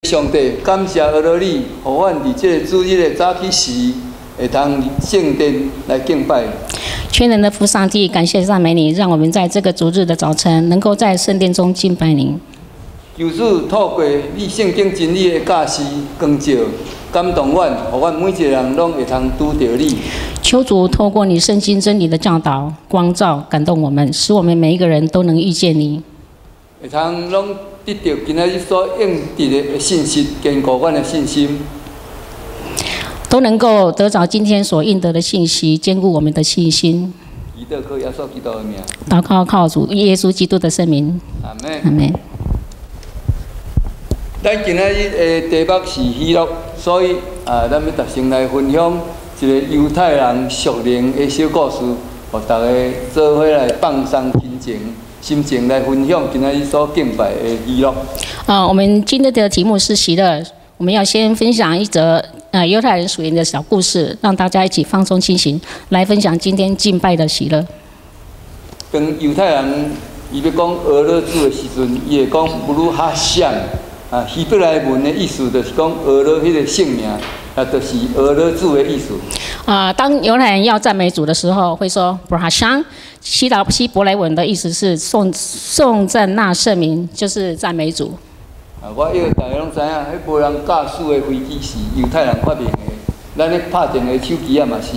上帝，感謝阿羅你，予阮佇這個主日的早起時，會通聖殿來敬拜。全能的父上帝，感謝讚美你，讓我們在這個主日的早晨，能夠在聖殿中敬拜您。求主透過你聖經真理的教示光照，感動阮，予阮每一個人攏會通拄著你。求主透過你聖經真理的教導、光照，感動我們，使我們每一個人都能遇見你。會通攏得著今仔日所應得的信息，堅固阮的信心。都能夠得著今天所應得的信息，堅固我們的信心。祈禱靠耶穌基督的名。禱告靠主耶穌基督的聖名。阿門。阿門。咱今仔日的題目是喜樂，所以啊，咱欲先來分享一個猶太人屬靈的小故事，予大家做伙來放鬆心情，心情來分享今仔日所敬拜的喜樂。啊，我們今天的題目是喜樂，我們要先分享一則猶太人屬靈的小故事，讓大家一起放鬆心情，來分享今天敬拜的喜樂。當猶太人伊欲講阿羅主的時陣，伊會講布魯哈閃啊，希伯來文的意思就是講阿羅彼個姓名，啊，就是阿羅主的意思。啊，當猶太人要讚美主的時候，會說布哈香，希伯來文的意思是頌讚那聖名，就是讚美主。啊，我欲大家攏知影，彼無人駕駛的飛機是猶太人發明的，咱咧拍電話手機仔嘛是，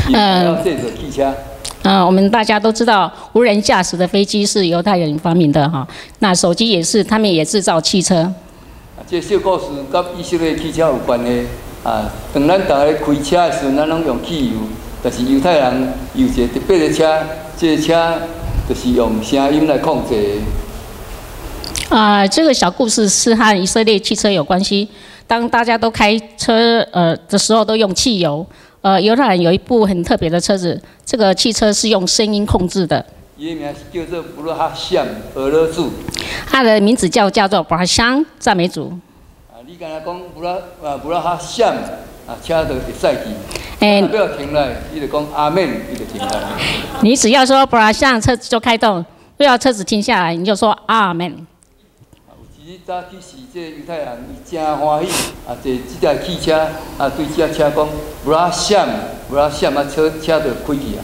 伊要製造汽車。啊，我們大家都知道無人駕駛的飛機是猶太人發明的哈，那手機也是，他們也製造汽車。啊，這個小故事佮以色列汽車有關係。啊，當咱逐家開車的時陣，咱攏用汽油，但是猶太人有一個特別的車，這個車就是用聲音來控制的。啊，這個小故事是和以色列汽車有關係。當大家都開車的時候，都用汽油。猶太人有一部很特別的車子，這個汽車是用聲音控制的。伊的名是叫做布魯哈閃阿羅主。他的名字叫做布拉香讚美主。啊，你敢若講布拉啊布拉哈閃啊，車就會駛去。欸，欲停來，伊就講阿門，伊就停來。你只要說布拉香，車子就開動；不要車子停下來，你就說阿門。有一日早起時，這個猶太人伊誠歡喜，啊，坐這台汽車，啊，對這車講布拉閃，布拉閃，啊，車就開去啊。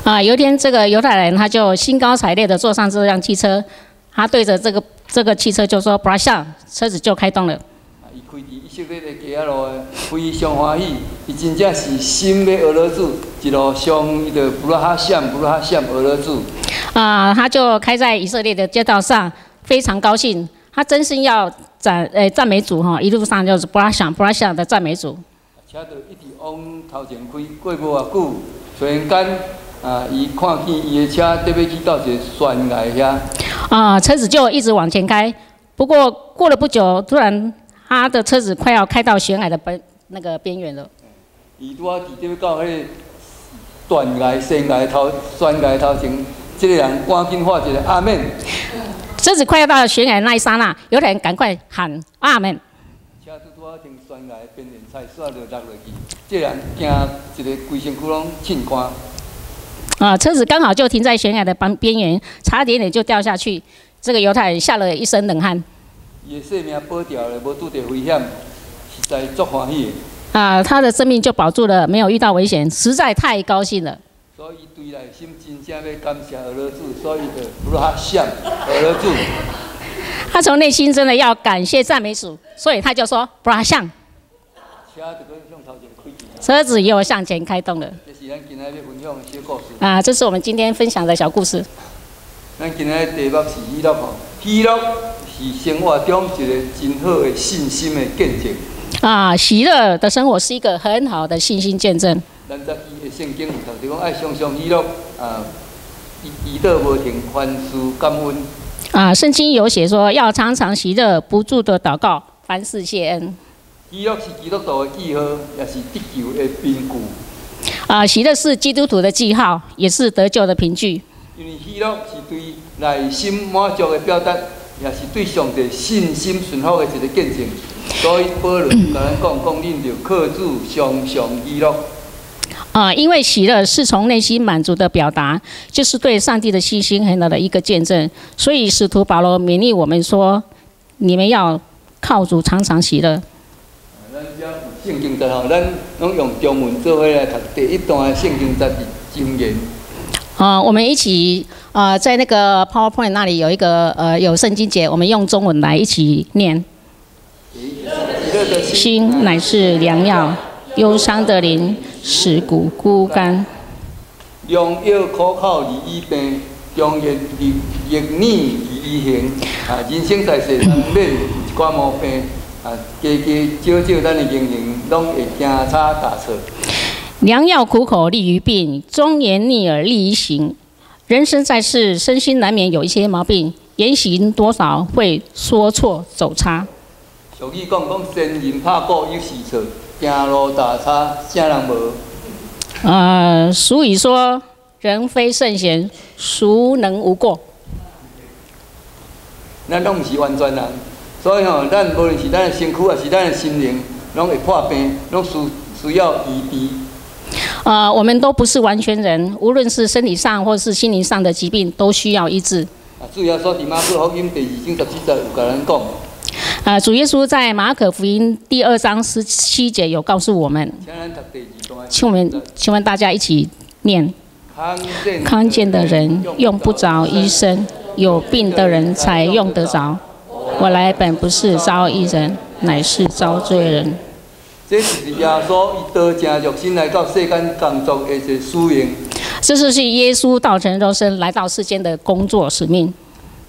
啊，有一天這個猶太人他就興高采烈地坐上這輛汽車，他對着這個汽車就說布拉香，車子就開動了。啊，伊開佇以色列的街仔路，非常歡喜，伊真正是心欲阿羅主，一路上伊就布拉哈閃，布拉哈閃阿羅主。啊，他就開在以色列的街道上，非常高興。他真心要讚美主哈，一路上就是布拉想布拉想的讚美主。車就一直往頭前開，過無偌久，突然間啊，伊看見伊的車欲去到一個懸崖遐。啊，車子就一直往前開，不過過了不久，突然他的車子快要開到懸崖的那個邊緣了。伊拄仔佇欲到彼個斷崖懸崖頭懸崖頭前，這個人趕緊喊一個阿門。車子快要到懸崖那一剎那，猶太人趕快喊阿門。車拄拄仔停懸崖邊緣，菜煞就落落去，這人驚一个規身軀攏凊汗。啊，車子剛好就停在懸崖的邊邊緣，差點點就掉下去。這個猶太人嚇了一身冷汗。伊的性命保牢了，無拄著危險，實在足歡喜的。啊，他的生命就保住了，沒有遇到危險，實在太高興了。所以對內心真正欲感謝阿羅主，所以就布拉閃阿羅主。他從內心真的要感謝讚美主，所以他就說布拉像。車就閣向頭前開去。車子又向前開動了。這是咱今仔欲分享的小故事。啊，這是我們今天分享的小故事。咱今仔題目是喜樂吼，喜樂是生活中一個真好的信心的見證。啊，喜樂的生活是一個很好的信心見證。咱早起的聖經有讀著講愛常常喜樂，啊，祈禱無停，凡事感恩。啊，聖經有寫說要常常喜樂，不住的禱告，凡事謝恩。喜樂是基督徒的記號，也是得救的憑據。啊，喜樂是基督徒的記號，也是得救的憑據。因為喜樂是對內心滿足的表達，也是對上帝信心順服的一個見證。所以保羅共咱講，講恁著靠主常常喜樂。啊，因為喜樂是從內心滿足的表達，就是對上帝的信心很好的一個見證。所以使徒保羅勉勵我們說：你們要靠主常常喜樂。咱遮有聖經節吼，咱攏用中文做伙來讀第一段的聖經節是箴言。啊，我們一起啊，在那個 PowerPoint 那裡有一個有聖經節，我們用中文來一起念。喜樂的心乃是良藥，憂傷的靈使骨枯乾。良藥苦口利於病，忠言逆逆耳利於行。啊，人生在世，難免有一寡毛病。啊，加加少少，咱的言行攏會行差踏錯。良藥苦口利於病，忠言逆耳利於行。人生在世，身心難免有一些毛病，言行多少會說錯走差。俗語講講仙人拍鼓有時錯，行路踏差啥人無？俗語說人非聖賢，孰能無過？咱攏毋是完全人，所以吼，咱無論是咱的身軀，抑是咱的心靈，攏會破病，攏需要醫治。我們都不是完全人，無論是身體上或是心靈上的疾病，都需要醫治。啊，主耶穌佇馬可福音第二章17節有共咱講。主耶穌在馬可福音第二章十七節有告訴我們，請咱讀第二段。請我們大家一起念：康健的人用不着醫生，有病的人才用得着。我來本不是召義人，乃是召罪人。這就是耶穌伊道成肉身來到世間工作的一個使命。這就是耶穌道成肉身來到世間的工作使命。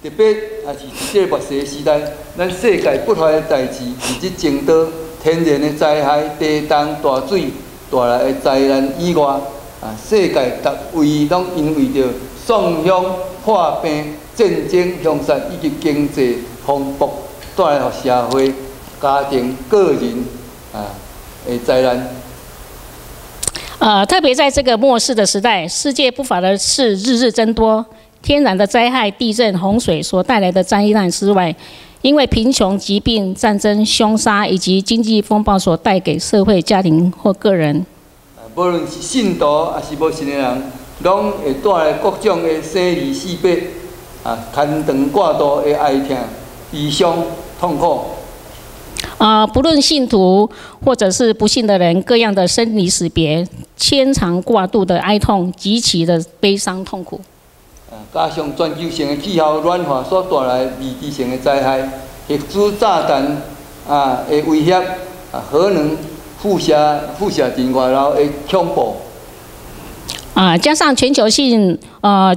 特別也是佇這個末世時代，咱世界不法的代誌日益增多，天然的災害、地動、大水帶來的災難以外，啊，世界逐位攏因為著喪鄉、破病、戰爭、兇殺以及經濟風暴帶來予社會、家庭、個人啊的災難。特別在這個末世的時代，世界不法的事日日增多，天然的災害、地震、洪水所帶來的災難之外，因為貧窮、疾病、戰爭、兇殺以及經濟風暴所帶給社會、家庭或個人。無論是信徒抑是無信的人，攏會帶來各種的生離死別，啊，牽腸掛肚的哀痛、悲傷、痛苦。啊，不論信徒或者是不信的人，各樣的生離死別、牽腸掛肚的哀痛，極其的悲傷痛苦。啊，加上全球性的氣候暖化所帶來未知性的災害，核子炸彈啊的威脅，啊，核能輻射陣外流的恐怖。啊，加上全球性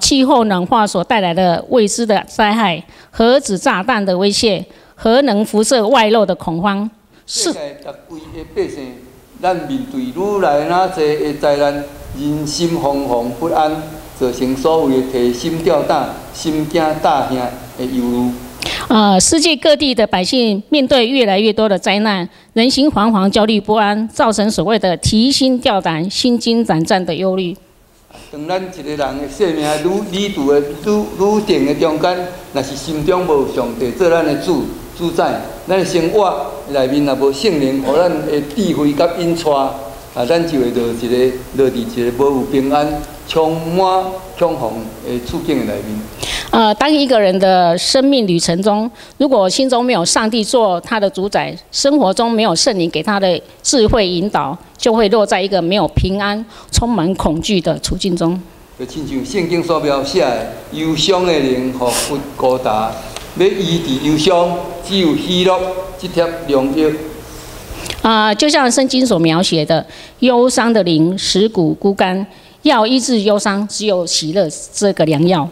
氣候暖化所帶來的未知的災害，核子炸彈的威脅，核能輻射外漏的恐慌，世界逐位的百姓，咱面對愈來愈濟的災難，人心惶惶不安，造成所謂的提心吊膽、心驚膽嚇的憂慮。世界各地的百姓面對越來越多的災難，人心惶惶、焦慮不安，造成所謂的提心吊膽、心驚膽戰的憂慮。當咱一個人的生命旅途的中間，若是心中無上帝做咱的主主宰，咱的生活內面若無聖靈，予咱的智慧佮引帶，啊，咱就會落佇一個無有平安、充滿恐慌的處境的內面。當一個人的生命旅程中，如果心中沒有上帝做他的主宰，生活中沒有聖靈給他的智慧引導，就會落在一個沒有平安、充滿恐懼的處境中。就親像聖經所描寫的，憂傷的靈予骨枯焦，欲醫治憂傷，只有喜樂這帖良藥。啊，就像聖經所描寫的，憂傷的靈使骨枯乾，要醫治憂傷，只有喜樂這個良藥。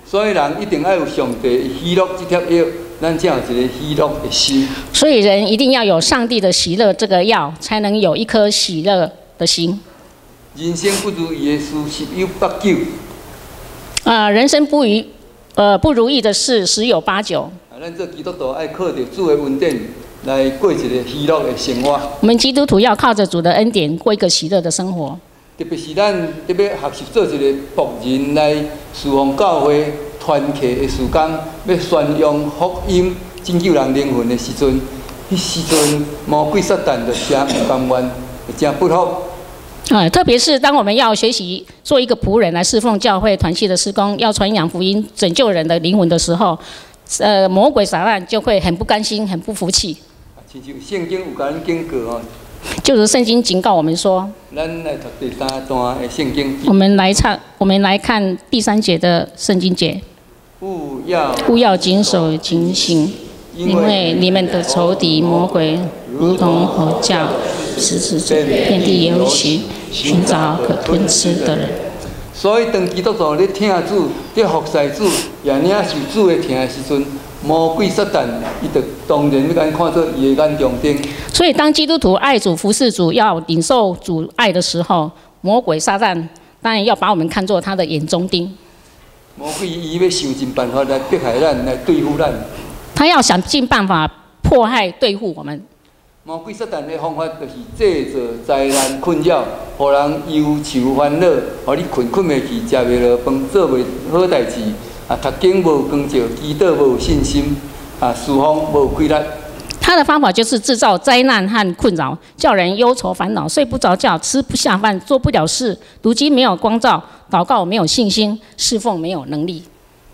所以人一定愛有上帝喜樂這帖藥，咱才有一個喜樂的心。所以人一定要有上帝的喜樂這個藥，才能有一顆喜樂的心。人生不如意的事十有八九。啊，人生不如意的事十有八九。啊，咱做基督徒愛靠著主的恩典來過一個喜樂的生活。我們基督徒要靠着主的恩典過一個喜樂的生活。特別是咱特別學習做一個僕人來侍奉教會團契的事工，欲宣揚福音、拯救人靈魂的時陣，彼時陣魔鬼撒旦就誠毋甘願，會誠不服。啊，特別是當我們要學習做一個僕人來侍奉教會團契的事工，要傳揚福音、拯救人的靈魂的時候，魔鬼撒旦就會很不甘心、很不服氣。啊，親像聖經有共咱警告吼，就是聖經警告我們說，咱來讀第三段的聖經。我們來看第三節的聖經節。務要務要謹守警醒，因為你們的仇敵魔鬼如同吼叫獅子，遍地遊行，尋找可吞吃的人。所以，當基督徒咧疼主、咧服侍主，也領受主的疼的時陣，魔鬼撒旦伊就當然欲共咱看做伊的眼中釘。所以，當基督徒愛主、服侍主，要領受主愛的時候，魔鬼撒旦當然要把我們看作他的眼中釘。魔鬼伊欲想盡辦法來迫害咱，來對付咱。他要想盡辦法迫害、對付我們。魔鬼撒旦的方法就是製造災難困擾，予人憂愁煩惱，予你睏睏袂去，食袂落飯，做袂好代誌，啊，讀經無光照，祈禱無信心，啊，侍奉無氣力。他的方法就是製造災難和困擾，叫人憂愁煩惱，睡不着覺，吃不下飯，做不了事，讀經沒有光照，禱告沒有信心，侍奉沒有能力。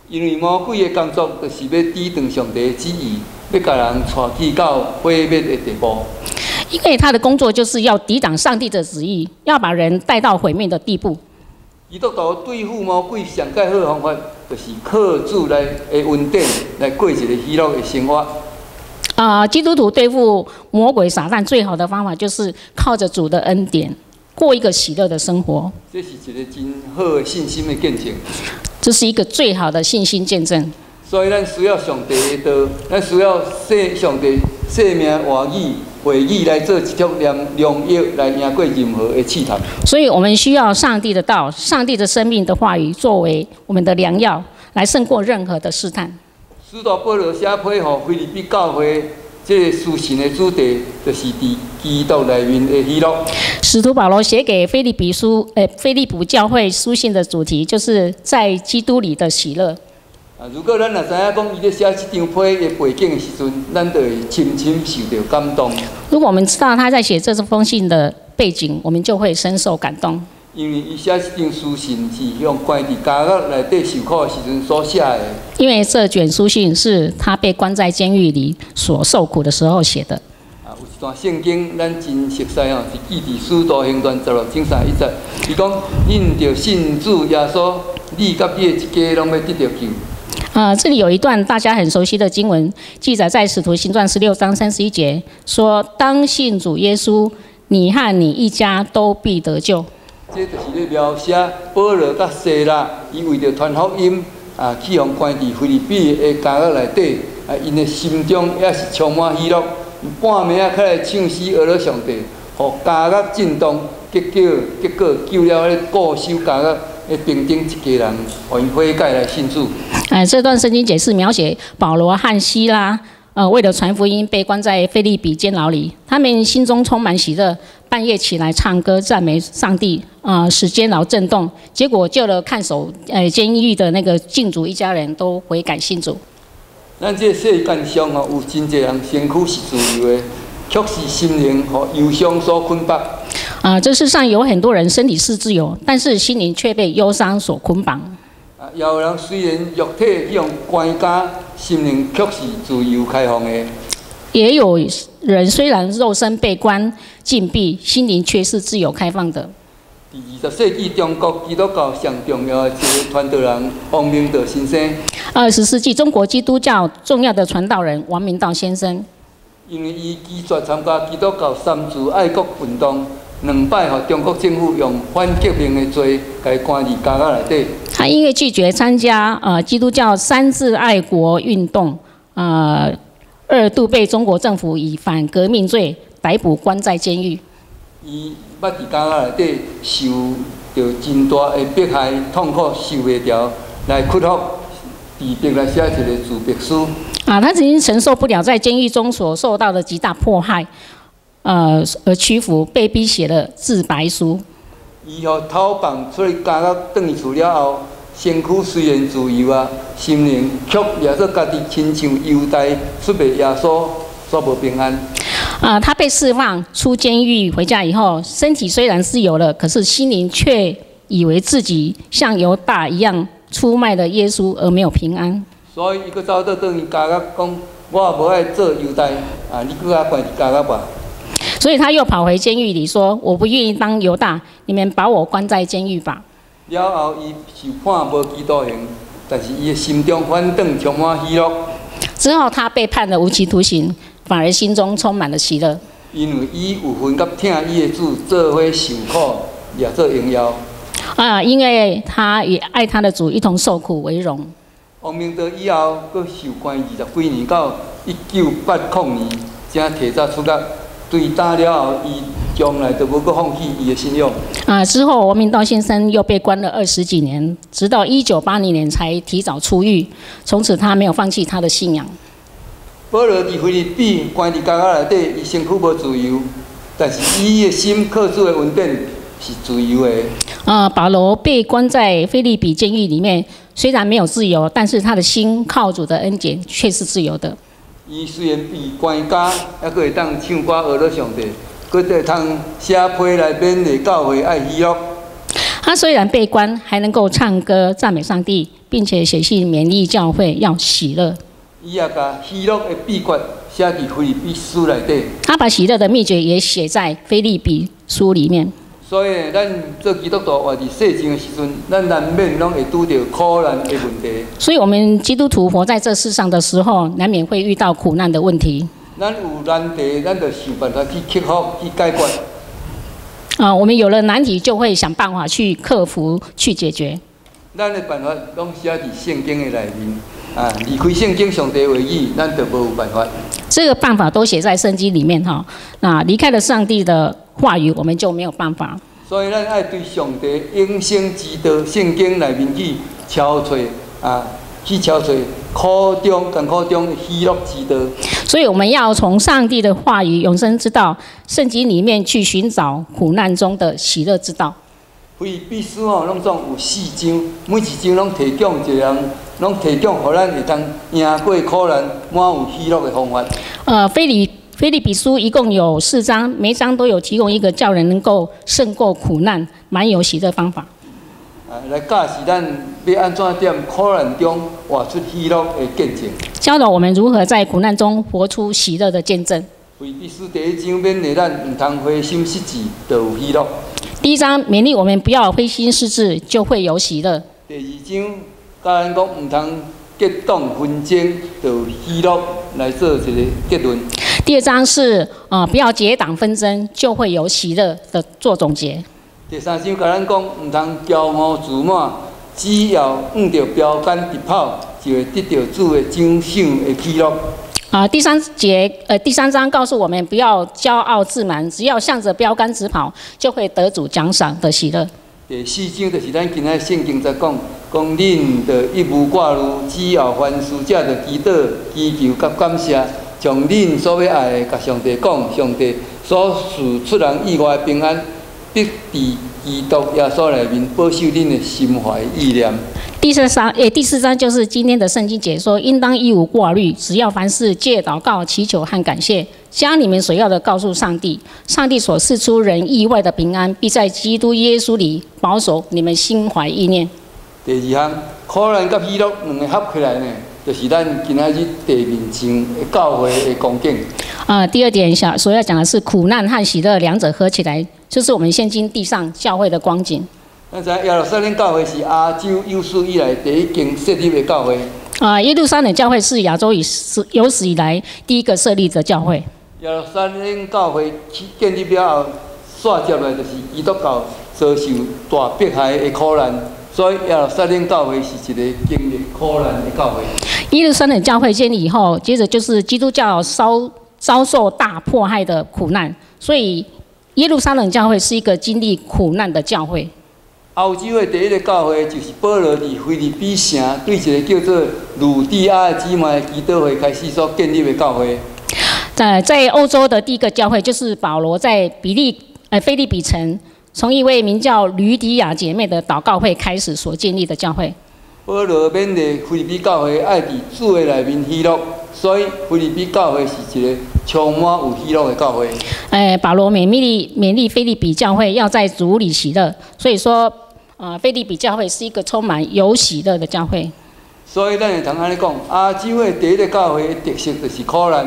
因為魔鬼的工作就是欲抵擋上帝的旨意，欲共人帶去到毀滅的地步。因為他的工作就是要抵擋上帝的旨意，要把人帶到毀滅的地步。基督徒對付魔鬼上蓋好的方法，就是靠主來的恩典來過一個喜樂的生活。啊，基督徒對付魔鬼撒旦最好的方法，就是靠着主的恩典，過一個喜樂的生活。這是一個真好的信心的見證。這是一個最好的信心見證。所以咱需要上帝的道，咱需要上帝生命話語，話語來做一帖良藥，來贏過任何的試探。所以我們需要上帝的道，上帝的生命的話語作為我們的良藥，來勝過任何的試探。使徒保羅寫批予腓立比教會這個書信的主題，就是佇基督內面的喜樂。使徒保羅寫給腓立比教會書信的主題，就是在基督裡的喜樂。啊，如果咱若知影講伊咧寫這張批的背景的時陣，咱就會深深受著感動。如果我們知道他在寫這封信的背景，我們就會深受感動。因為伊寫這張書信是予關佇監獄內底受苦的時陣所寫的。因為這卷書信是他被關在監獄裡所受苦的時候寫的。啊，有一段聖經咱真熟悉吼，是記佇使徒行傳16章31節。伊講：因著信主耶穌，你佮你的一家攏欲得著救。啊，這裡有一段大家很熟悉的經文，記載在《使徒行傳》16章31節，說：當信主耶穌，你和你一家都必得救。這就是咧描寫保羅佮西拉，伊為著傳福音啊，去予關佇腓立比的監獄內底，啊，𪜶的心中也是充滿喜樂。半暝仔起來唱詩歌頌上帝，予監獄震動，結果救了彼個看守監獄的兵丁一家人，予𪜶悔改來信主。哎，這段聖經節是描寫保羅和西拉，為了傳福音被關在腓立比監牢裡，他們心中充滿喜樂，半夜起來唱歌讚美上帝，使監牢震動，結果救了看守監獄的那個禁卒一家人都悔改信主。咱這個世間上吼，有真濟人身軀是自由的，卻是心靈予憂傷所捆綁。啊，這世上有很多人身體是自由，但是心靈卻被憂傷所捆綁。啊，也有人雖然肉體予人關監，心靈卻是自由開放的。也有人雖然肉身被關禁閉，心靈卻是自由開放的。佇20世紀中國基督教上重要的一個傳道人王明道先生。20世紀中國基督教重要的傳道人王明道先生。因為伊拒絕參加基督教三自愛國運動，兩擺予中國政府用反革命的罪，共伊關佇監獄內底。他因為拒絕參加基督教三自愛國運動，二度被中國政府以反革命罪逮捕，關在監獄。伊捌佇監獄內底受著真大的迫害、痛苦，受袂牢，來屈服，自白來寫一個自白書。啊，他曾經承受不了在監獄中所受到的極大迫害，而屈服，被逼寫了自白書。伊予偷放出去監獄，轉去厝了後，身軀雖然自由啊，心靈卻也做家己親像猶大出賣耶穌，煞無平安。啊，他被釋放出監獄回家以後，身體雖然自由了，可是心靈卻以為自己像猶大一樣出賣了耶穌而沒有平安。所以伊閣走倒轉去監獄講：我無愛做猶大，啊，你閣共我關佇監獄吧。所以他又跑回監獄裡說：我不願意當猶大，你們把我關在監獄吧。了後，伊受判無期徒刑，但是伊的心中反轉充滿喜樂。之後他被判了無期徒刑，反而心中充滿了喜樂。因為伊有份佮疼伊的主做伙受苦，掠做榮耀。啊，因為他與愛他的主一同受苦為榮。王明道以後，閣受關20幾年，到1980年才提早出獄。對當了後，伊從來都無閣放棄伊的信仰。啊，之後王明道先生又被關了20幾年，直到1980年才提早出獄。從此他沒有放棄他的信仰。保羅佇腓立比關佇監獄內底，伊身軀無自由，但是伊的心靠主的恩典是自由的。啊，保羅被關在腓立比監獄裡面，雖然沒有自由，但是他的心靠主的恩典卻是自由的。伊雖然被關監，猶閣會當唱歌呵咾上帝，閣會通寫批來勉勵教會愛喜樂。他雖然被關，還能夠唱歌讚美上帝，並且寫信勉勵教會要喜樂。伊也共喜樂的秘訣寫佇腓立比書內底。他把喜樂的秘訣也寫在腓立比書裡面。所以，咱做基督徒活佇世上的時陣，咱難免攏會拄著苦難的問題。所以，我們基督徒活在這世上的時候，難免會遇到苦難的問題。咱有難題，咱就想辦法去克服、去解決。啊，我們有了難題，就會想辦法去克服、去解決。咱的辦法攏寫佇聖經的內面。啊，離開聖經上帝話語，咱就無有辦法。這個辦法都寫在聖經裡面哈。那離開了上帝的話語，我們就沒有辦法。所以，咱愛對上帝永生之道聖經內面去搜揣啊，去搜揣苦中艱苦中喜樂之道。所以，我們要從上帝的話語、永生之道、聖經裡面去尋找苦難中的喜樂之道。腓立比書吼，攏總有四章，每一章攏提供一個人，攏提供予咱會當贏過苦難，滿有喜樂的方法。腓立比書一共有四章，每章都有提供一個叫人能夠勝過苦難、滿有喜樂方法。啊，來教示咱欲按怎佇苦難中活出喜樂的見證。教導我們如何在苦難中活出喜樂的見證。腓立比書第一章勉勵咱毋通灰心失志，就有喜樂。第一章勉勵我們不要灰心失志，就會有喜樂。第二章教咱講毋通結黨紛爭，就有喜樂來做一個結論。第二章是啊，不要結黨紛爭，就會有喜樂的做總結。第三章教咱講毋通驕傲自滿，只要向著標桿直跑，就會得著主的獎賞的喜樂。啊，第三節，第三章告訴我們不要驕傲自滿，只要向着標杆直跑，就會得主獎賞的喜樂。第四章就是咱今仔聖經在講，講恁著一無掛慮，只要凡事藉著祈禱、祈求佮感謝，將恁所欲愛的共上帝講，上帝所賜出人意外的平安，必佇基督耶穌內面保守恁的心懷意念。第四章就是今天的聖經解說，應當一無掛慮，只要凡事藉禱告、祈求和感謝，將你們所要的告訴上帝。上帝所賜出人意外的平安，必在基督耶穌裡保守你們心懷意念。第二項，苦難佮喜樂兩个合起來呢，就是咱今仔日地面上的教會的光景。啊，第二點想所要講的是苦難和喜樂兩者合起來，就是我們現今地上教會的光景。咱知影耶路撒冷教會是亞洲有史以來第一間設立的教會。啊，耶路撒冷教會是亞洲有史以來第一個設立的教會。耶路撒冷教會建立了後，紲接來就是基督教遭受大迫害的苦難，所以耶路撒冷教會是一个經歷苦難的教會。耶路撒冷教會建立以後，接着就是基督教遭受大迫害的苦難，所以耶路撒冷教會是一個經歷苦難的教會。歐洲的第一个教會就是保羅佇腓立比城對一個叫做呂底亞的姊妹祈禱會開始所建立的教會。在歐洲的第一個教會就是保羅在腓立比城，從一位名叫呂底亞姐妹的禱告會開始所建立的教會。保羅勉勵腓立比教會愛佇主的內面喜樂，所以腓立比教會是一个充滿有喜樂的教會。保羅勉勵腓立比教會要在主裡喜樂，所以說，腓立比教會是一個充滿有喜樂的教會。所以咱會通按呢講，亞洲的第一个教會的特色就是苦難，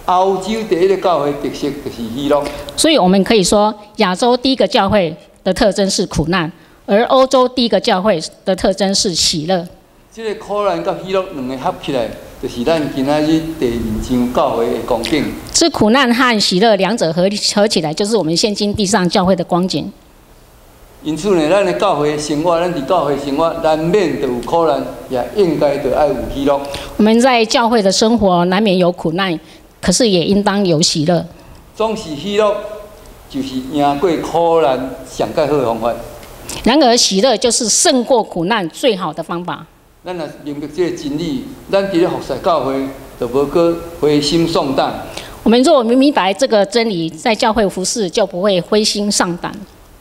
歐洲第一个教會特色就是喜樂。所以我們可以說，亞洲第一個教會的特徵是苦難，而歐洲第一個教會的特徵是喜樂。這个苦難佮喜樂兩个合起來，就是咱今仔日地面上教會的光景。這苦難和喜樂兩者合起來，就是我們現今地上教會的光景。因此呢，咱的教會生活，咱佇教會生活，難免就有苦難，也應該就愛有喜樂。我們在教會的生活難免有苦難，可是也應當有喜樂。總是喜樂，就是贏過苦難上蓋好的方法。然而，喜樂就是勝過苦難最好的方法。咱若明白這个真理，咱佇咧服侍教會，就無閣灰心喪膽。我們若明白這個真理，在教會服侍就不會灰心喪膽。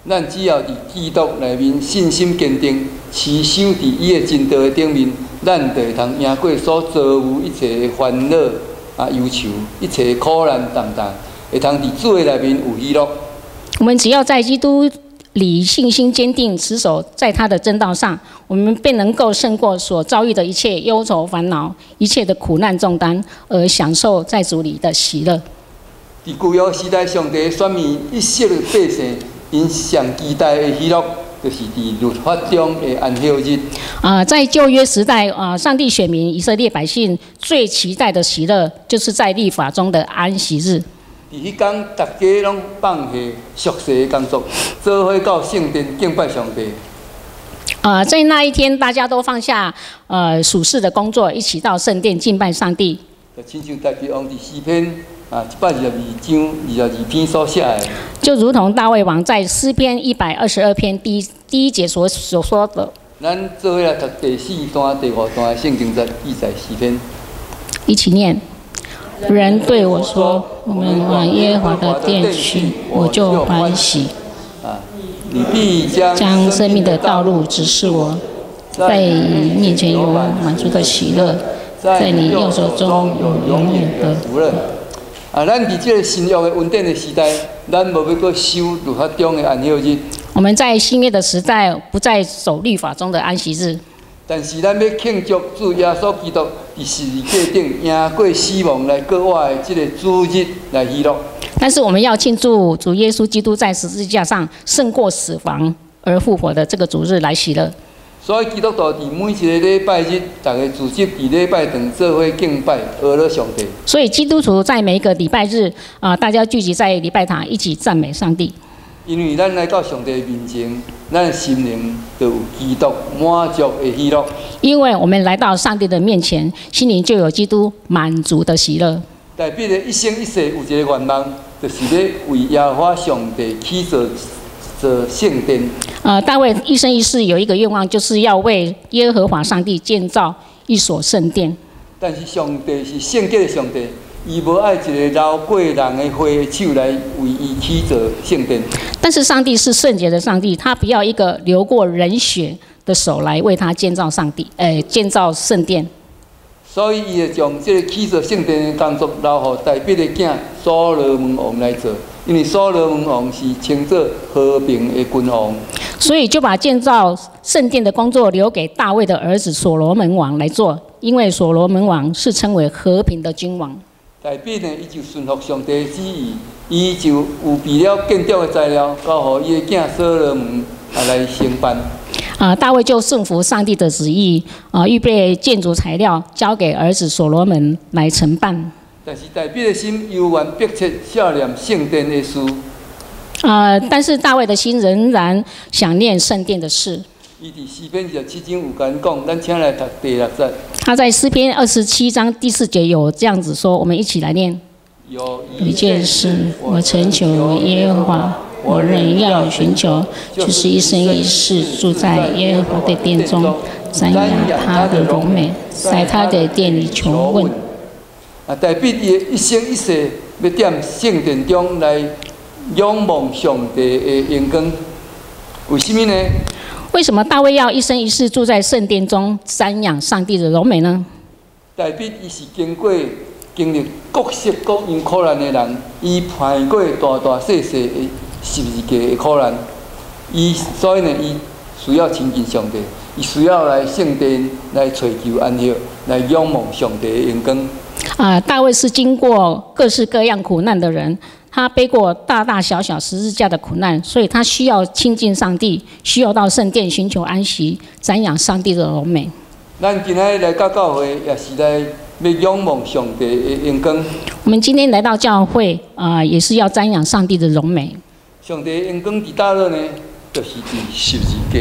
咱只要佇基督內面信心堅定，持守佇伊的真道的頂面，咱就會通贏過所遭遇一切的煩惱啊憂愁，一切的苦難重擔，會通佇主的內面有喜樂。我們只要在基督裡信心堅定，持守在他的真道上，我們便能夠勝過所遭遇的一切憂愁煩惱、一切的苦難重擔，而享受在主裡的喜樂。佇舊約時代，上帝選民以色列百姓，𪜶上期待的喜樂，就是佇律法中的安息日。啊，在舊約時代，啊，上帝選民以色列百姓最期待的喜樂，就是在律法中的安息日。佇彼工，逐家攏放下俗世的工作，做伙到聖殿敬拜上帝。啊，在那一天，大家都放下屬世的工作，一起到聖殿敬拜上帝。就親像大衛王佇詩篇啊122章22篇所寫的。就如同大衛王在詩篇122篇第一節所說的。咱做伙來讀第四段、第五段的聖經節記載詩篇。一起念。人對我說：“我們往耶和華的殿去，我就歡喜。”啊，你必將生命的道路指示我，在你面前有滿足的喜樂，在你右手中有永遠的福樂。啊，咱佇這个新約的恩典的時代，咱無欲閣守律法中的安息日。我們在新約的時代，不再守律法中的安息日。但是咱欲慶祝主耶穌基督佇十字架頂贏過死亡來過活的這个主日來喜樂。但是我們要慶祝主耶穌基督在十字架上勝過死亡而復活的這個主日來喜樂。所以基督徒佇每一个禮拜日，逐家聚集佇禮拜堂做伙敬拜，阿羅上帝。所以基督徒在每一個禮拜日啊，大家聚集在禮拜堂一起讚美上帝。因為咱來到上帝面前，咱心靈就有基督滿足的喜樂。因為我們來到上帝的面前，心靈就有基督滿足的喜樂。大衛的一生一世有一个願望，就是欲為耶和華上帝起造座聖殿。大衛一生一世有一個願望，就是要為耶和華上帝建造一所聖殿。但是上帝是聖潔的上帝，伊無愛一个流過人的血的手來為伊起造聖殿。但是上帝是聖潔的上帝，他不要一個流過人血的手來為他建造上帝，建造聖殿。所以，伊會將這个起造聖殿的工作留予大衛的囝所羅門王來做，因為所羅門王是稱做和平的君王。所以就把建造聖殿的工作留給大衛的兒子所羅門王來做，因為所羅門王是稱為和平的君王。大衛呢，伊就順服上帝的旨意，伊就預備了建築的材料，交予伊的囝所羅門啊來承辦。啊，大衛就順服上帝的旨意，啊，預備建築材料，交給兒子所羅門來承辦。但是大衛的心猶原迫切想念聖殿的事。啊，但是大衛的心仍然想念聖殿的事。伊佇詩篇27章有共講，咱請來讀第六節。他在詩篇27章第四節有這樣子說，我們一起來念。有一件事，我懇求耶和華，我仍要尋求，就是一生一世住在耶和華的殿中，瞻仰他的榮美，在他的殿裡求問。啊，大衛伊的一生一世欲踮聖殿中來仰望上帝的榮光，為什麼呢？為什麼大衛要一生一世住在聖殿中瞻仰上帝的榮美呢？大衛伊是經過經歷各式各樣苦難的人，伊攀過大大細細的十字架的苦難，伊所以呢，伊需要親近上帝，伊需要來聖殿來揣求安息，來仰望上帝的榮光。啊，大衛是經過各式各樣苦難的人，他背過大大小小十字架的苦難，所以他需要親近上帝，需要到聖殿尋求安息，瞻仰上帝的榮美。咱今仔日來到教會，也是來欲仰望上帝的榮光。我們今天來到教會啊，也是要瞻仰上帝的榮美。上帝的榮光佇佗落呢？就是佇十字架。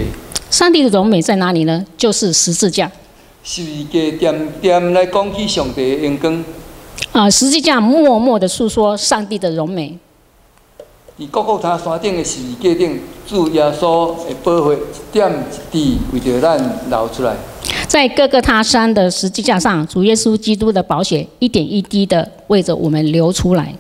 上帝的榮美在哪裡呢？就是十字架。十字架恬恬來講起上帝的榮光。啊，十字架默默的訴說上帝的榮美。佇各各他山頂的十字架頂，主耶穌的寶血一點一滴為著咱流出來。在各各他山的十字架上，主耶穌基督的寶血一點一滴的為著我們流出來。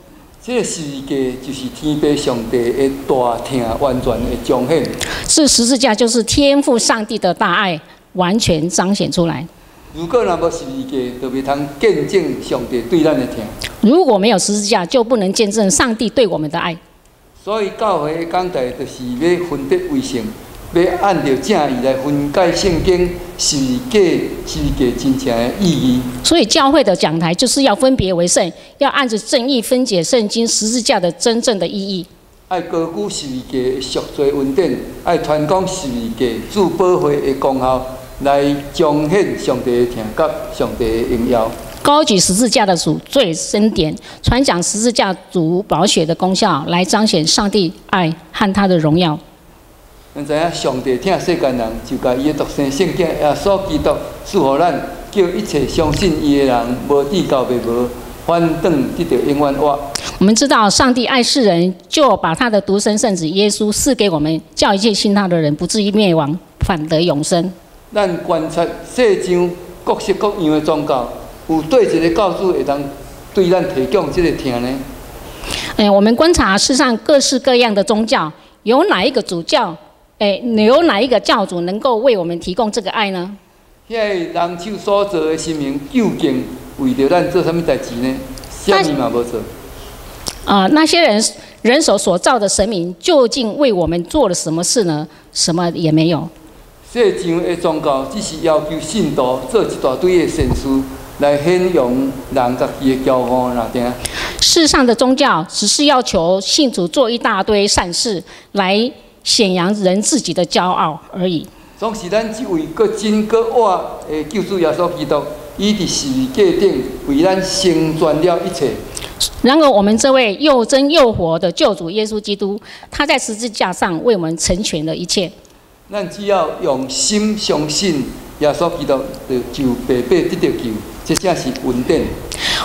這個十字架就是天父上帝的大疼完全的彰顯。這十字架就是天父上帝的大愛完全彰顯出來。如果若無十字架，就袂通見證上帝對咱的疼。如果沒有十字架，就不能見證上帝對我們的愛。所以教會的講台就是欲分別為聖，欲按著正義來分解聖經十字架真正的意義。所以教會的講台就是要分別為聖，要按著正義分解聖經十字架的真正的意義。愛高舉十字架的贖罪恩典，愛傳講十字架主寶血的功效，來彰顯上帝的疼佮上帝的榮耀。高舉十字架的贖罪恩典，傳講十字架主寶血的功效，來彰顯上帝愛和他的榮耀。咱知影上帝疼世間人，就共伊的獨生聖子耶穌基督賜予咱，叫一切相信伊的人，無至到滅亡，反轉得著永遠活。我們知道上帝愛世人，就把他的獨生聖子耶穌賜給我們，叫一切信他的人不至於滅亡，反得永生。咱觀察世上各式各樣的宗教，有佗一個教主會當對咱提供這個疼呢？哎，我們觀察世上各式各樣的宗教，有哪一個主教？哎，有哪一個教主能夠為我們提供這個愛呢？遐个人手所造的神明，究竟為著咱做啥物代誌呢？啥物嘛無做。啊，那些人人手所造的神明，究竟為我們做了什麼事呢？什麼也沒有。世上的宗教只是要求信徒做一大堆的善事，來顯揚人家己的驕傲爾爾。世上的宗教只是要求信主做一大堆善事，來顯揚人自己的驕傲而已。總是咱這位閣真閣活的救主耶穌基督，伊佇十字架頂為咱成全了一切。然而，我們這位又真又活的救主耶穌基督，他在十字架上為我們成全了一切。咱只要用心相信耶穌基督，就白白得著救，這才是恩典。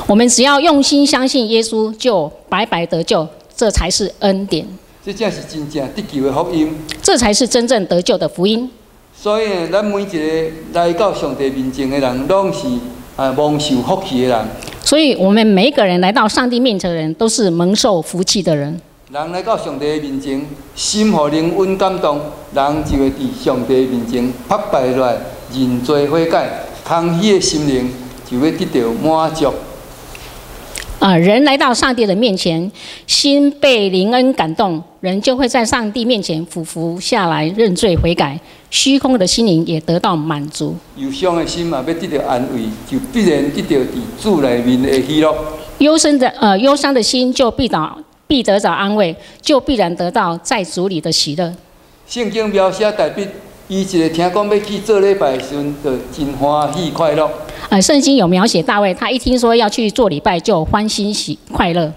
我們只要用心相信耶穌，就白白得救，這才是恩典。這才是真正得救的福音。這才是真正得救的福音。所以呢，咱每一個來到上帝面前的人，攏是蒙受福氣的人。所以，我們每一個人來到上帝面前的人，都是蒙受福氣的人。人來到上帝的面前，心予靈恩感動，人就會佇上帝面前伏拜落來，認罪悔改，空虛的心靈就會得著滿足。啊，人來到上帝的面前，心被靈恩感動，人就會在上帝面前俯伏下來認罪悔改，虛空的心靈也得到滿足。憂傷的心嘛，欲得著安慰，就必然得著佇主內面的喜樂。憂傷的心就必得著安慰，就必然得到在主裡的喜樂。聖經描寫大衛，伊一个聽講欲去做禮拜的時陣，就真歡喜快樂。聖經有描寫大衛，他一聽說要去做禮拜，就歡欣喜快樂。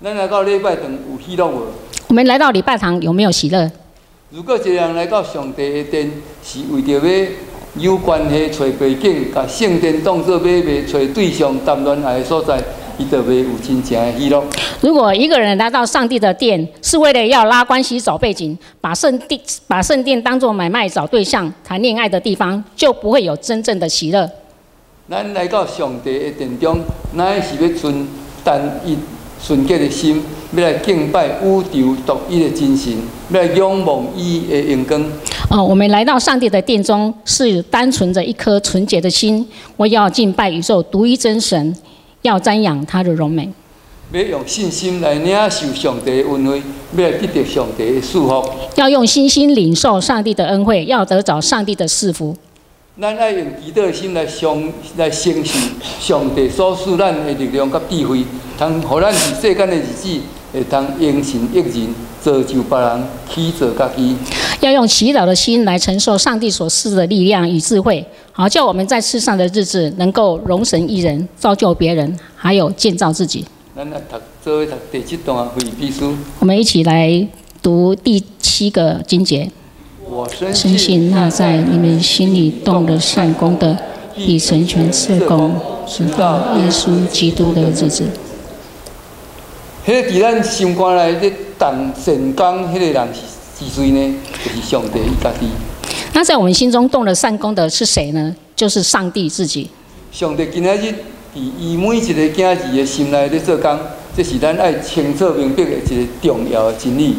咱來到禮拜堂有喜樂無？我們來到禮拜堂有沒有喜樂？如果一個人來到上帝的殿，是為著欲有關係、揣背景，共聖殿當做買賣、揣對象、談戀愛的所在，伊就袂有真正的喜樂。如果一個人來到上帝的殿，是為了要拉關係、找背景，把聖殿當作買賣、找對象、談戀愛的地方，就不會有真正的喜樂。咱來到上帝的殿中，乃是欲存單一純潔的心，欲來敬拜宇宙獨一的真神，欲來仰望伊的榮光。哦，我們來到上帝的殿中，是單純著一顆純潔的心，我要敬拜宇宙獨一真神，要瞻仰他的榮美。欲用信心來領受上帝的恩惠，欲來得著上帝的賜福。要用信心領受上帝的恩惠，要得著上帝的賜福。咱愛用祈禱的心來承受上帝所賜咱的力量佮智慧，通予咱佇世間的日子會通榮神益人，造就別人，起造家己。要用祈禱的心來承受上帝所賜的力量與智慧，好叫我們在世上的日子能夠榮神益人，造就別人，還有建造自己。咱來讀做伙讀第七段腓立比書。我們一起來讀第七個經節。我深深信那在你們心裡動了善工的，必成全這工，直到耶穌基督的日子。彼个佇咱心肝內咧動善工，彼个人是誰呢？就是上帝伊家己。那在我們心中動了善工的是誰呢？就是上帝自己。上帝今仔日佇伊每一个囝兒的心內咧做工，這是咱愛清楚明白的一个重要的真理。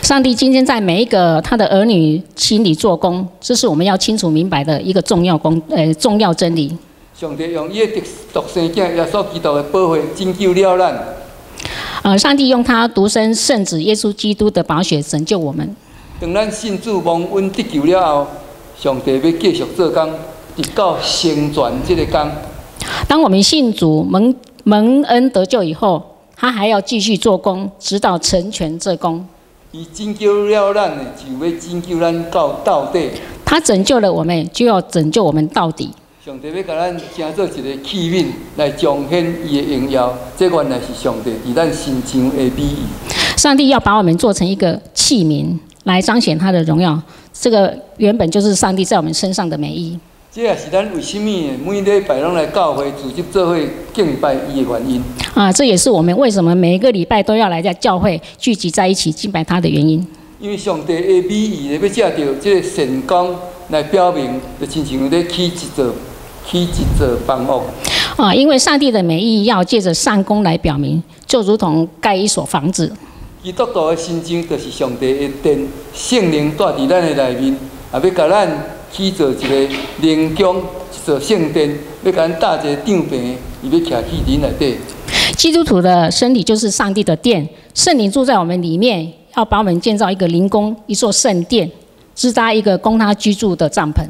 上帝今天在每一個他的兒女心裡做工，這是我們要清楚明白的一個重要真理。上帝用伊的獨生囝耶穌基督的寶血拯救了咱。上帝用他獨生聖子耶穌基督的寶血拯救我們。當咱信主蒙恩得救了後，上帝欲繼續做工，直到成全這个工。當我們信主蒙恩得救以後，他還要繼續做工，直到成全這工。伊拯救了咱的，就欲拯救咱到底。他拯救了我們，就要拯救我們到底。上帝欲共咱成做一个器皿，來彰顯伊的榮耀。這原來是上帝佇咱身上的美意。上帝要把我們做成一個器皿，來彰顯他的榮耀。這個原本就是上帝在我們身上的美意。這也是咱為啥物每禮拜攏來教會聚集做伙敬拜伊的原因。啊，這也是我們為什麼每一個禮拜都要來在教會聚集在一起敬拜他的原因。因為上帝的美意咧，欲藉著這个善工來表明，就親像咧起一座房屋。啊，因為上帝的美意要借着善工來表明，就如同蓋一所房子。基督徒的身上就是上帝的殿，聖靈住佇咱的內面，也欲共咱起造一个靈宮，一座聖殿，欲共咱搭一个帳棚，伊欲徛去佇內底。基督徒的身體就是上帝的殿，聖靈住在我們裡面，要把我們建造一個靈宮，一座聖殿，支搭一個供他居住的帳篷。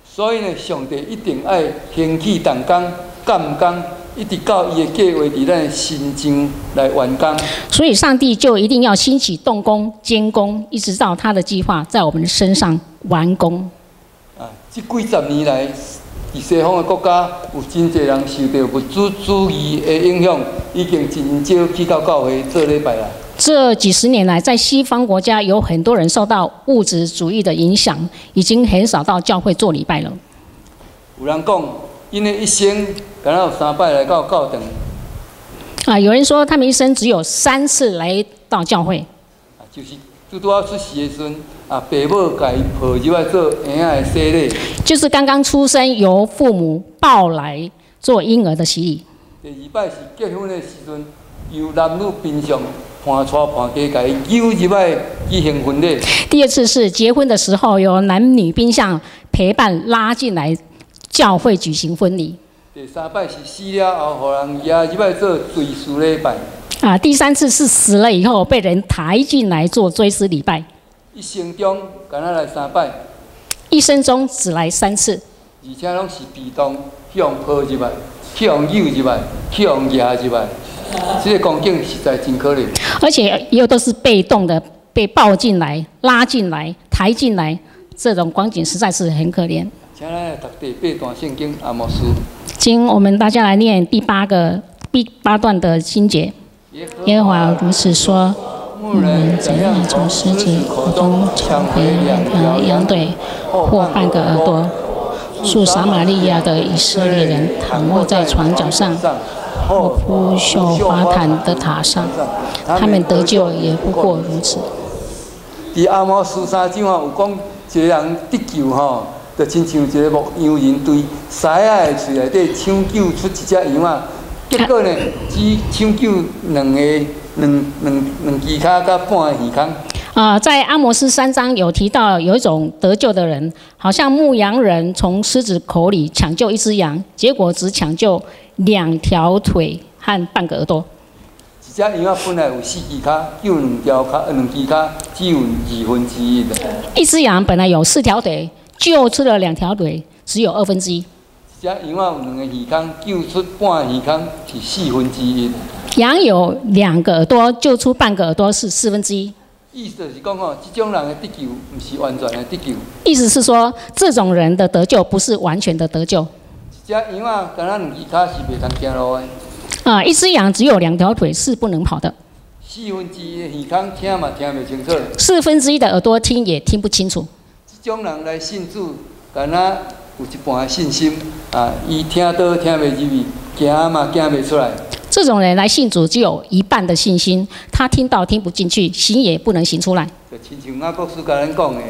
所以呢，上帝一定愛興起動工、監工，一直到伊的計劃佇咱的身上來完工。所以，上帝就一定要興起動工、監工，一直到他的計劃在我們身上完工。啊，這幾十年來，佇西方的國家有真濟人受著物質主義的影響，已經真少去到教會做禮拜啦。這幾十年來，在西方國家有很多人受到物質主義的影響，已經很少到教會做禮拜了。有人講，𪜶的一生敢若有三擺來到教堂。啊，有人說他們一生只有三次來到教會。啊，就是拄拄仔出世的時陣，啊，爸母共伊抱入來做嬰仔的洗禮。就是剛剛出生，由父母抱來做嬰兒的洗禮。第二擺是結婚的時陣，由男女賓相伴娶伴嫁，共伊搝入來舉行婚禮。第二次是結婚的時候，由男女賓相陪伴拉進來教會舉行婚禮。第三擺是死了後，予人攑入來做追思禮拜。啊，第三次是死了以後被人抬進來做追思禮拜。一生中敢若來三擺。一生中只來三次。而且攏是被動，去予抱入來，去予搝入來，去予攑入來，這个光景實在真可憐。而且又都是被動的，被抱進來、拉進來、抬進來，這種光景實在是很可憐。請咱來讀第八段聖經阿摩司。請我們大家來念第八段的經節。耶和華如此說：牧人怎樣從獅子口中搶回兩條羊腿或半個耳朵，住撒瑪利亞的以色列人躺臥在床角上，或鋪繡花毯的榻上，他們得救也不過如此。佇阿摩司三章啊，有講一个人得救吼，就親像一个牧羊人對獅仔的喙內底搶救出一隻羊仔，結果呢，只搶救兩個兩兩兩支跤佮半个耳孔。啊，在阿摩司三章有提到有一種得救的人，好像牧羊人從獅子口裡搶救一隻羊，結果只搶救兩條腿和半個耳朵。一隻羊仔本來有四支跤，救兩條跤，兩支跤只有二分之一。一隻羊本來有四條腿，救出了兩條腿，只有二分之一。一隻羊仔有兩个耳孔，救出半耳孔是四分之一。羊有兩個耳朵，救出半個耳朵是四分之一。意思就是講吼，這種人的得救，毋是完全的得救。意思是說，這種人的得救不是完全的得救。一隻羊仔干焦兩支跤是袂當行路的。啊，一隻羊只有兩條腿是不能跑的。四分之一的耳孔聽嘛聽袂清楚。四分之一的耳朵聽也聽不清楚。這種人來信主，干焦有一半的信心啊，伊聽都聽袂入去，行嘛行袂出來。這種人來信主，只有一半的信心，他聽到聽不進去，行也不能行出來。就親像雅各書共咱講的。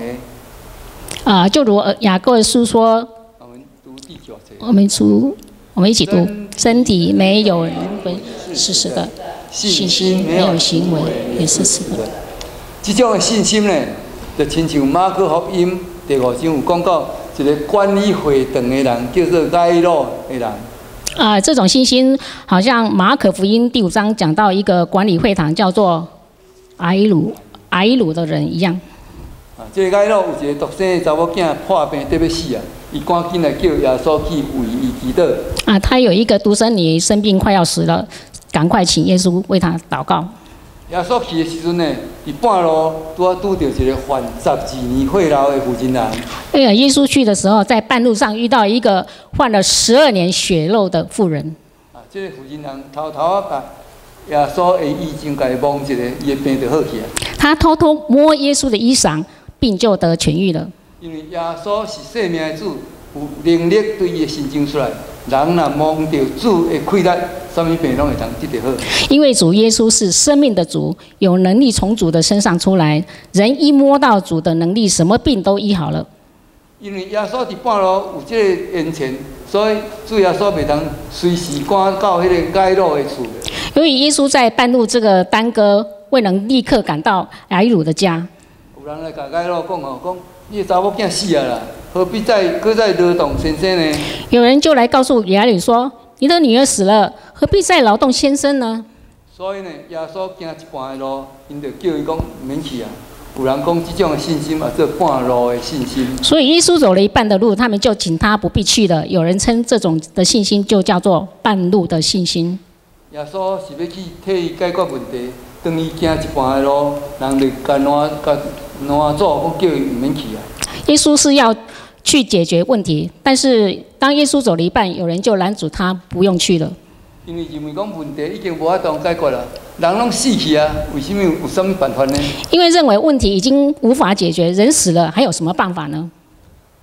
啊，就如雅各書說，我們讀第九節。我們一起讀：身體沒有靈魂是死的，信心沒有行為也是死的。這種的信心呢，就親像馬可福音第五章有講到一個管理會堂的人，叫做該魯的人。啊，這種信心好像馬可福音第五章講到一個管理會堂叫做埃魯的人一樣。啊，這個該魯有一個獨生的查某囝破病得欲死啊，伊趕緊來叫耶穌去為伊祈禱。啊，他有一個獨生女生病快要死了，趕快請耶穌為他禱告。耶穌去的時陣呢，佇半路拄仔拄著一個患12年血漏的婦人。哎呀，耶穌去的時候，在半路上遇到一個患了十二年血漏的婦人。啊，這個婦人偷偷仔共耶穌的衣襟共伊摸一下，伊的病就好去啊。他偷偷摸耶穌的衣裳，病就得痊癒了。因為耶穌是生命的主，有能力對伊的身上出來。人若摸著主的氣力，啥物病攏會當得著好。因為主耶穌是生命的主，有能力從主的身上出來。人一摸到主的能力，什麼病都醫好了。因為耶穌佇半路有這個延遲，所以主耶穌袂當隨時趕到彼個該魯的厝。由於耶穌在半路這個耽擱，未能立刻趕到雅魯的家。有人來共該魯講吼，講你的查某囝死啊啦，何必再閣再勞動先生呢？有人就來告訴雅魯說：“你的女兒死了，何必再勞動先生呢？” 所以呢，耶穌行一半的路，𪜶就叫伊講毋免去啊。有人講這種的信心，也做半路的信心。所以耶穌走了一半的路，他們就請他不必去了。有人稱這種的信心就叫做半路的信心。耶穌是欲去替伊解決問題，當伊行一半的路，人就共攔共攔阻，講叫伊毋免去啊。耶穌是要去解決問題，但是當耶穌走了一半，有人就攔阻他不用去了。因為認為講問題已經無法度解決啦，人攏死去啊，為什麼有啥物辦法呢？因為認為問題已經無法解決，人死了還有什麼辦法呢？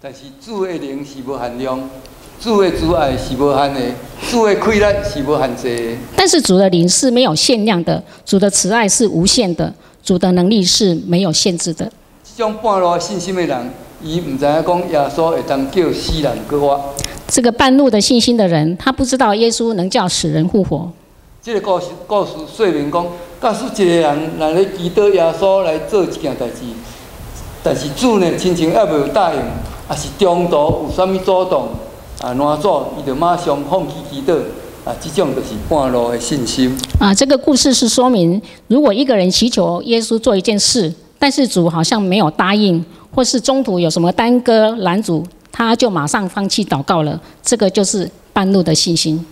但是主的靈是無限量，主的慈愛是無限的，主的氣力是無限制的。但是主的靈是沒有限量的，主的慈愛是無限的，主的能力是沒有限制的。這種半路信心的人，伊毋知影講耶穌會當叫死人閣活。這個半路的信心的人，他不知道耶穌能叫死人復活。這個故事說明講，假使一個人若咧祈禱耶穌來做一件代誌，但是主呢，親像猶未有答應，抑是中途有啥物阻擋啊攔阻，伊就馬上放棄祈禱啊，這種就是半路的信心。啊，這個故事是說明，如果一個人祈求耶穌做一件事，但是主好像沒有答應，或是中途有什麼耽擱攔阻，他就馬上放棄禱告了。這個就是半路的信心。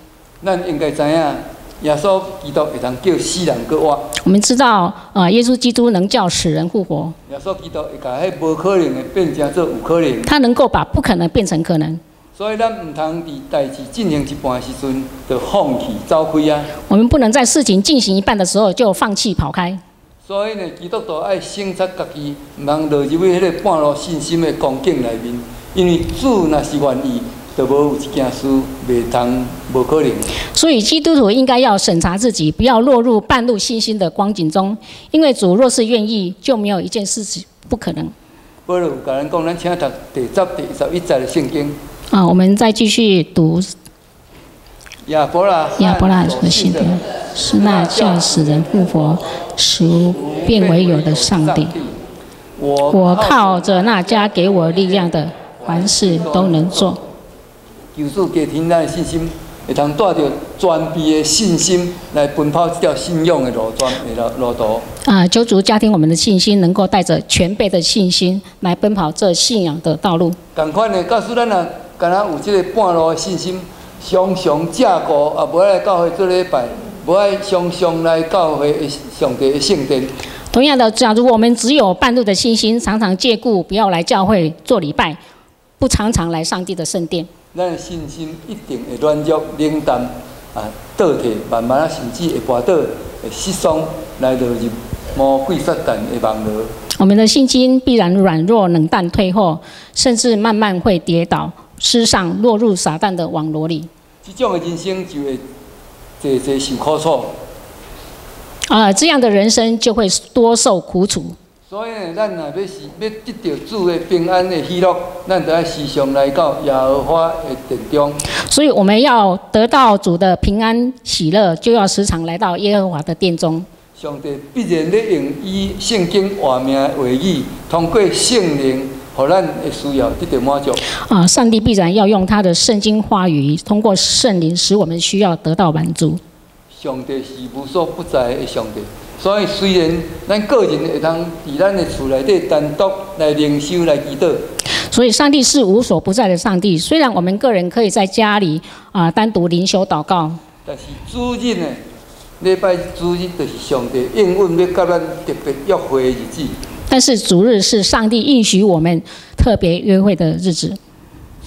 咱應該知影，耶穌基督會當叫死人閣活。我們知道，啊，耶穌基督能叫死人復活。耶穌基督會共彼無可能的變成做有可能。他能夠把不可能變成可能。所以咱毋通佇代誌進行一半的時陣就放棄走開啊。我們不能在事情進行一半的時候就放棄跑開。所以呢，基督徒愛省察家己，毋通落入去彼個半路信心的光景內面。因為主若是願意，就無有一件事袂通無可能。所以基督徒應該要審查自己，不要落入半路信心的光景中。因為主若是願意，就沒有一件事情不可能。保羅有共咱講，咱請讀第十、第11節的聖經。啊，我們再繼續讀。亞伯拉亞伯拉罕所信的是那叫死人復活、使無變為有的上帝。我靠着那加給我力量的，凡事都能做。求主加添咱的信心，會當帶著全備的信心來奔跑這條信仰的路段的路途。啊，求主加添我們的信心，能夠帶着全備的信心來奔跑這信仰的道路。仝款的，假使咱若敢若有這个半路的信心，常常借故啊，無愛來教會做禮拜，無愛常常來教會的上帝的聖殿。同樣的，假如我們只有半路的信心，常常借故不要來教會做禮拜，不常常來上帝的聖殿，咱的信心一定會軟弱、冷淡啊，倒退，慢慢啊，甚至會跋倒、會失喪，來落入魔鬼撒旦的網羅。我們的信心必然軟弱、冷淡、退後，甚至慢慢會跌倒、失喪，落入撒旦的網羅裡。這種的人生就會濟濟受苦楚。啊，這樣的人生就會多受苦楚。所以呢，咱若欲是欲得著主的平安的喜樂，咱就愛時常來到耶和華的殿中。所以我們要得到主的平安喜樂，就要時常來到耶和華的殿中。上帝必然咧用伊聖經活命的話語，通過聖靈，予咱的需要得著滿足。啊，上帝必然要用他的聖經話語，通過聖靈，使我們需要得到滿足。上帝是無所不在的上帝，所以雖然咱個人會當佇咱的厝內底單獨來靈修來祈禱，所以上帝是無所不在的上帝。雖然我們個人可以在家裡啊單獨靈修禱告，但是主日呢，禮拜主日就是上帝應允欲佮咱特別約會的日子。但是主日是上帝應許我們特別約會的日子。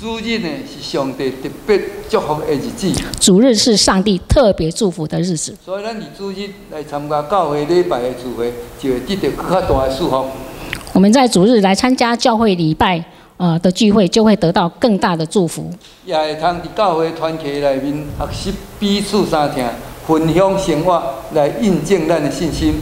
主日呢是上帝特別祝福的日子。主日是上帝特別祝福的日子。所以咱佇主日來參加教會禮拜的聚會，就會得著閣較大的祝福。我們在主日來參加教會禮拜的聚會，就會得到更大的祝福。也會通佇教會團契內面學習彼此相疼，分享生活，來印證咱的信心。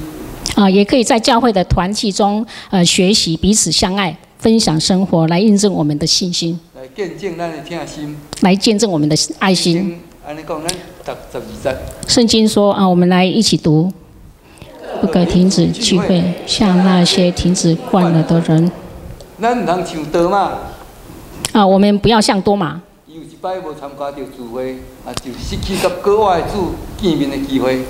啊，也可以在教會的團契中，學習彼此相愛，分享生活，來印證我們的信心。來見證咱的疼心。來見證我們的愛心。按呢講，咱讀12節。聖經說啊，我們來一起讀，不可停止聚會，像那些停止慣了的人。咱毋通像多馬。啊，我們不要像多馬。伊有一擺無參加著聚會，啊，就失去佮閣活的主見面的機會。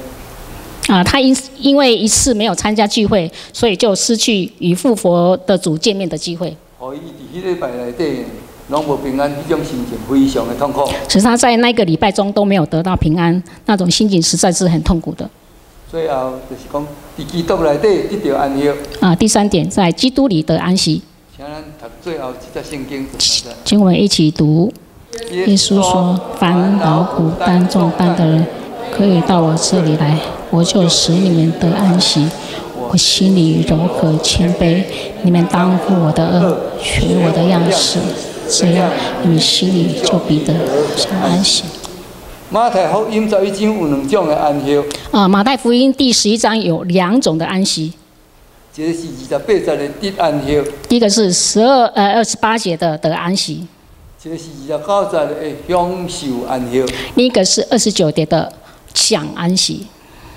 啊，他因為一次沒有參加聚會，所以就失去與復活的主見面的機會。予伊佇彼禮拜內底攏無平安，彼種心情非常的痛苦。使他在那個禮拜中都沒有得到平安，那種心情實在是很痛苦的。最後就是講，佇基督內底得著安息。啊，第三點，在基督裡得安息。請咱讀最後這節聖經。請我們一起讀。耶穌說：“凡勞苦擔重擔的人，可以到我這裡來，我就使你們得安息。我心裡柔和謙卑，你們當負我的軛，學我的樣式，這樣你們心裡就必得享安息。” 馬太福音11章有兩種的安息。啊，馬太福音第11章有兩種的安息。一個是28節的得安息。第一個是28節的得安息。一個是29節的享受安息。另一個是29節的享安息。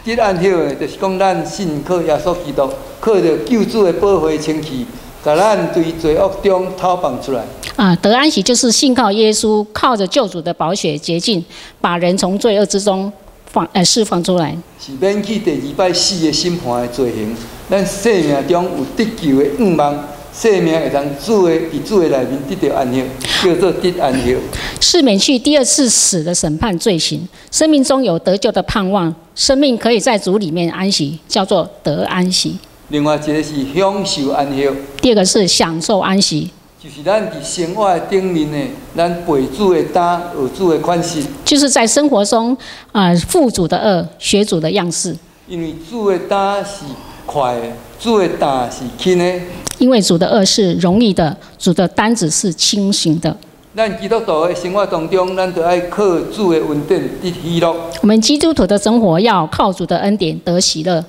得安息的，就是講咱信靠耶穌基督，靠著救主的寶血清氣，共咱對罪惡中討放出來。啊，得安息就是信靠耶穌，靠着救主的寶血潔淨，把人從罪惡之中釋放出來。是免去第二擺死的審判的罪刑。咱生命中有得救的願望，生命會當主的佇主的內面得著安息，叫做得安息。是免去第二次死的審判罪行，生命中有得救的盼望，生命可以在主裡面安息，叫做得安息。另外一個是享受安息。第二個是享受安息。就是咱佇生活的頂面呢，咱背主的擔，學主的款式。就是在生活中啊，負主的軛，學主的樣式。因為主的擔是快的，主的擔是輕的。因為主的軛是容易的，主的擔子是輕省的。咱基督徒的生活當中，咱就愛靠主的恩典得喜樂。我們基督徒的生活要靠主的恩典得喜樂。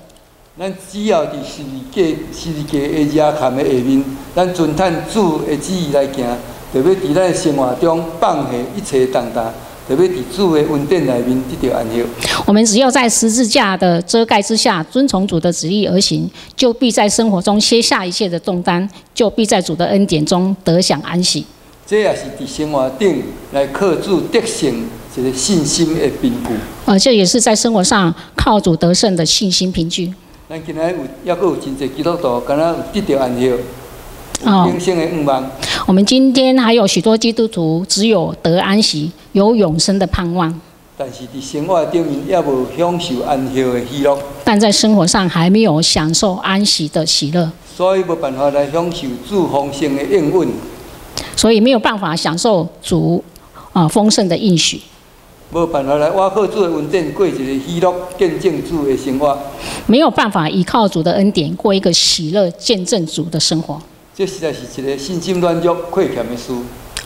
咱只要佇十字架的額坎的下面，咱遵趁主的旨意來行，就欲佇咱的生活中放下一切重擔，就欲佇主的恩典內面得著安息。我們只要在十字架的遮蓋之下，遵從主的旨意而行，就必在生活中卸下一切的重擔，就必在主的恩典中得享安息。這也是佇生活頂來靠主得勝一個信心的憑據。這也是在生活上靠主得勝的信心憑據。咱今仔日有，猶閣有真濟基督徒，敢若有得著安息，有永生的願望。我我們今天還有許多基督徒只有得安息，有永生的盼望，但是佇生活頂面猶無享受安息的喜樂，但在生活上還沒有享受安息的喜樂，所以無辦法來享受主豐盛的應允，所以沒有辦法享受主豐盛的應許，無辦法來倚靠主的恩典過一個喜樂見證主的生活。沒有辦法依靠主的恩典過一個喜樂見證主的生活。這實在是一個信心軟弱、虧欠的事。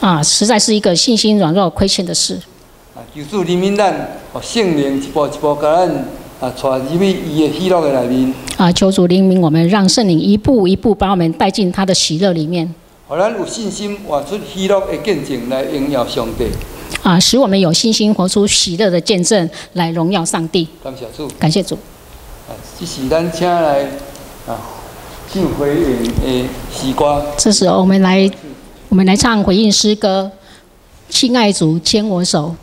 啊，實在是一個信心軟弱、虧欠的事。啊，求主憐憫咱，予聖靈一步一步共咱帶入去伊的喜樂的內面。啊，求主憐憫我們，讓聖靈一步一步把我們帶進他的喜樂裡面。予咱有信心活出喜樂的見證來榮耀上帝。啊，使我們有信心活出喜樂的見證來榮耀上帝。感謝主。感謝主。啊，這時咱請來唱回應的詩歌。這時候我們來唱回應詩歌，親愛主牽我手。